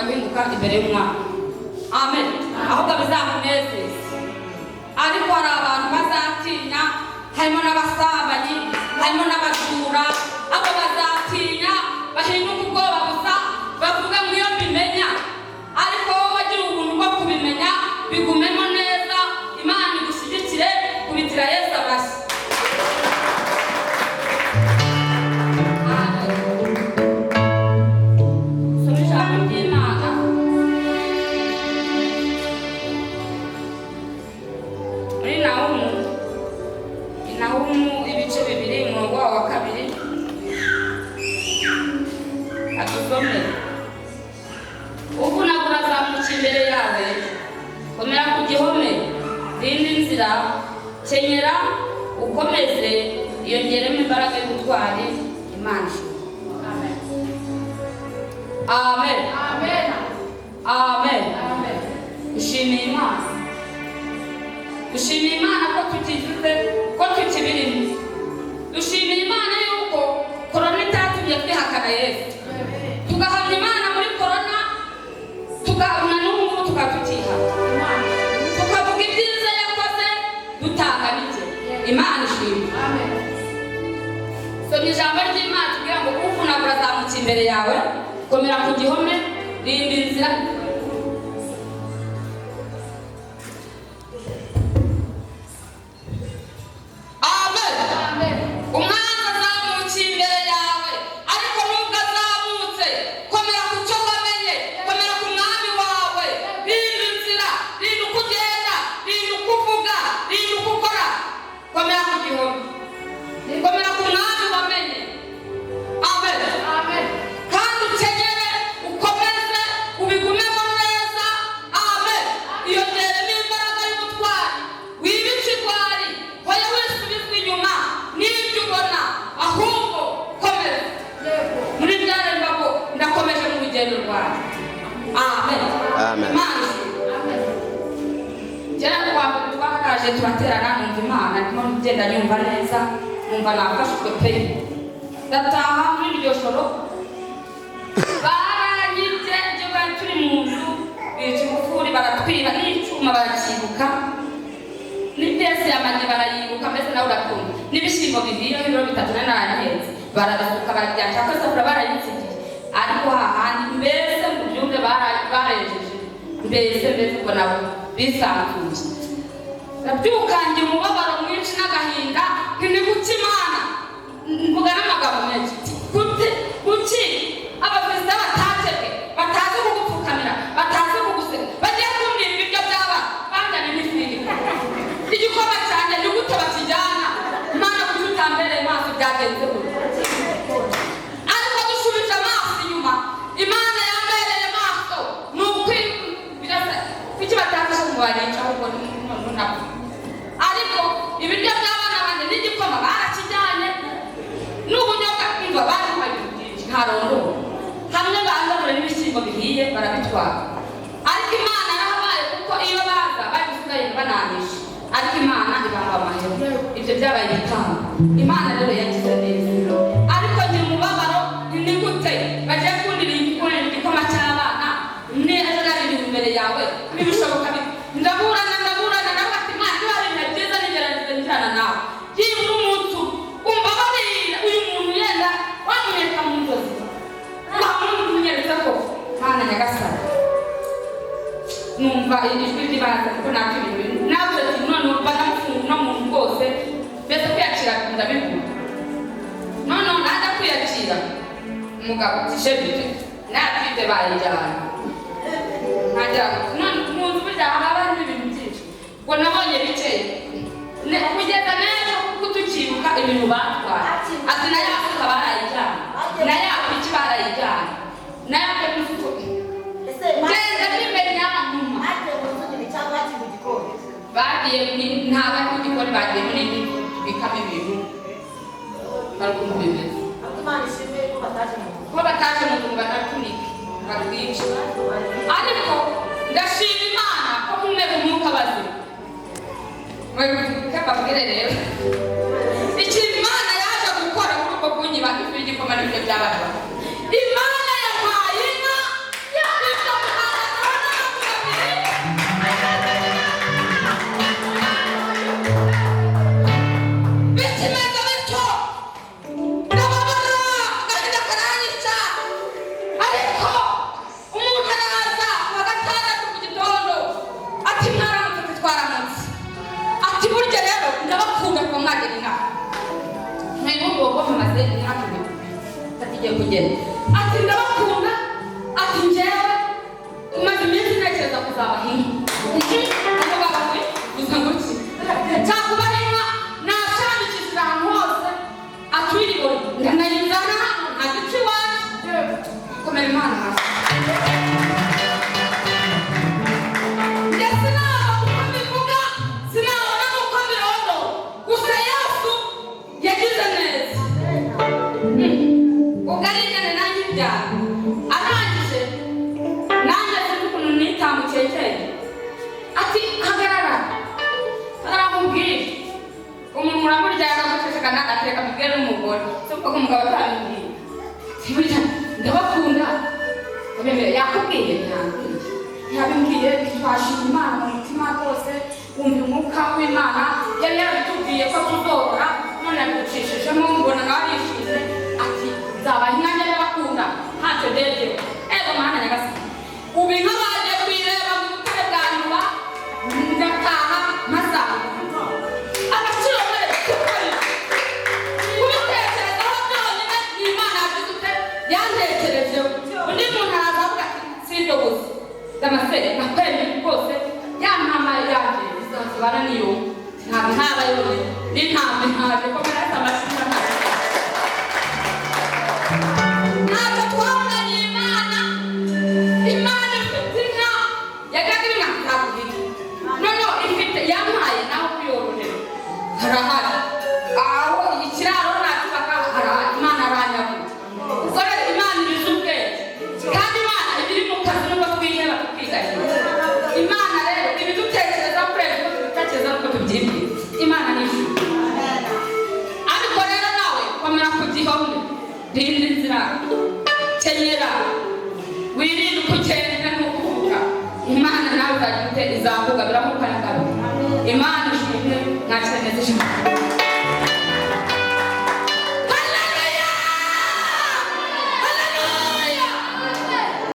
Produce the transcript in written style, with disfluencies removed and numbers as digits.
guhinguka imbere y'umwami. Amen. Ahubwo bizakunezeza. Ariko hari abantu bazatinya, harimo n'abasambanyi, harimo n'abajura. Abo bazatinya bahinduka ubwoba gusa, bavuga ngo iyo mbimenya. Ariko wowe wagira ubuntu bwo kubimenya, bigumemo neza, Imana igushyigikire. Kubitira Yesu amashyi. Amen. Soma ijambo ry'Imana muri Nahumu, Nahumu ibice 2, umurongo wawo wa 2, adusomere. Uvunagura azamuka imbere yawe, komera ku gihome, rinda inzira, kenyera ukomeze, iyongeremo imbaraga y'ubutwari. Imana ishimwe. Amen. Amen. Dushimiye Imana, dushimiye Imana ko tukigize, ko tukibirimo. Dushimiye Imana yuko korona itatumye twihakana Yesu, tugahamya Imana muri korona, tugahamya n'ubu ngubu tukaba tukihana, tukavuga ibyiza yakoze, dutanga n'ibyo. Imana ishimwe. Soma ijambo ry'Imana tubwira ngo uvunagura azamuka imbere yawe, komera ku gihome, rinda inzira. Amen. Umwanzi azamukiye imbere yawe, ariko nubwo azamutse, komera ku cyo wamenye, komera ku mwami wawe, rinda inzira, rinda uko ugenda, rinda uko uvuga, rinda uko ukora, komera ku gihome, komera ku mwami wamenye. Amen. Kandi ukenyere, ukomeze, ubigumemo neza. Amen. Iyongeremo imbaraga y'ubutwari, wibe ikigwari, hoya wisubizwa inyuma n'ibyo ubona, ahubwo komeza. Muri byaremba ngo ndakomeje mu rugendo rwawe. Amen. Amen. Imana ishimwe. Kera kuwa mbere twaraje turaterana, numva Imana ndimo ngenda nyumva neza, numva nafashijwe pe. Ndataha muri iryo joro baranyibye ibyo bari turi mu nzu, bica ingufuri baratwiba, n'icyuma barakibuka, n'ipesi y'amagi barayibuka, mbese nawe urakumva, n'ibishyimbo bihiye ibiro 3 nari narabihenze barabisuka barabijyana, cyangwa isafuriya barayitsigiye. Ariko hahandi mbese ngo ubyumve, barejeje mbese, mbese ubwo nabo bisanzuye. Ndabyukangira umubabaro mwinshi n'agahinda, nti ni kuki Imana, mvuga n'amagambo menshi, kuki kuki abaperezida batakebwe, batazi kugupfukamira, batazi kuguseka, bagiye kumbwira ibiryo by'abana banjyanye n'ifiriti, igikoma cyanjye ni gute bakijyana? Imana, kuki utambereye maso? Byagenze gute? Ariko dusubije amaso inyuma, Imana yambereye maso. Ni ukuri birasa kuki batafashe ngo banica, ahubwo none nabo. Ariko ibiryo by'abana banjye n'igikoma barakijyanye, n'ubunyobwa, umva bantwaye ibintu byinshi ntarondora. Hamwe banzanura n'ibishyimbo bihiye barabitwara. Ariko Imana yarahabaye, kuko iyo baza bari gusigaye bananisha, ariko Imana ibamba amahema. Ibyo byabaye igitambo. Imana rero yagize neza. Ariko ngira umubabaro, ni gute bagiye kundira igikoma cy'abana neza nari imbere yawe, ntibishoboka bite? Ndaburana, ndaburana nawe, ati Imana niba hari ibihe byiza nigerageza ngirana nawe byibura umunsi umbabarira, uyu muntu yenda wamwereka mu nzozi, wamunyeretse ko Mana nyagasani. Numva ijwi ry'ibanze kuko ntabwo ibintu nawe ati none banamufunga uno muntu rwose, mbese kwiyakira ndabibura. None najya kwiyakira, umugabo ati shebite natwite bayijyana, nkagira ngo none mu nzu burya haba harimo ibintu byinshi, ngo nabonye bikeya. Kugeza n'ejo kuko tukibuka ibintu batwaye, ati na ya suka barayijyana, na ya piki barayijyana, na ya mifuko. Ngenda mbimenya nyuma. Bagiye muri, ntabwo ari mu gikoni, bagiye muri ibi tubikamo ibintu, bari ukuntu bimeze kuba bataje mu nzu ngo banatunike batwice. Ariko ndashima Imana ko mpumeka umwuka bazima. Mwe mbabwire rero ikintu Imana yaje gukora muri uko kunyiba ifu y'igikoma n'ibiryo by'abana bato. Imana yampaye inka. Ibyo Agiye kugenda, ati: "Ndabakunda." Ati: "Njyewe maze iminsi ntekereza kuzabaha inka." Umugabo we gusa ngo iki? Cyakubaha inka, nashakishije ahantu hose atuyibona, ndanayizana hano, nta gice iwacu. Komera Imana hasi. Njye sinabona uko mbivuga, sinabona n'uko mbirondora, gusa Yesu yagize neza. Ubwo ari ingene nanjye ibyara arangije, nanjye sinzi ukuntu nitambukiye kera. Ati: "Hagarara, hagarara nkubwire." Umuntu uramurya yaraguceceka, atereka mubwire n'umugore, si ukuvuga umugabo atabimubwiye. Ati: "Burya ndabakunda." Abemera yakubwiye, ntiyambwiye, ntiyabimbwiye. Twashima Imana mu mutima rwose, wumva umwuka w'Imana yari yarabitubwiye ko tuzorora, none yabiducishijemo, mbona nawe arishimye. Ati: "Nzabaha inka, njye ndabakunda, ntacyo ndegewe." Ego Mana nyagasani, ubu inka bagiye kuyireba mu butare bwa nyuma, ndataha mpasanga agaciro kare kukari kubitekerezaho byonyine ni Imana yagize ute, yantekerejeho. Undi muntu araza avuga ati: "Si ibyo gusa, Damascene, nakwemeye rwose, ya ntama yanjye izazibana n'iyo ntabwo ntaba yonyine n'intama ntaje." Komera amashyi. Ntabwo twabonanye Imana. Imana ifite inka yajyaga inka ntabwo noneho ifite, yampaye naho kuyororera harahari, aho ikiraro nakubaka harahari. Imana aranyagura. Ubwo rero Imana ibizi ubwenge, kandi Imana iba iri mu kazi nubwo twiheba tukigahira. Imana rero ibidutekereza kurenza uko tubitekereza n'uko tubyibwira. Imana ni ijuru. Ariko rero nawe komera ku gihome, rinda inzira, kenyera, wirinde uko ugenda n'ukuvuga. Imana nawe uzajya ute, izakugabira nk'uko yagabiye. Imana ishimwe, nta kiremeze ijambo.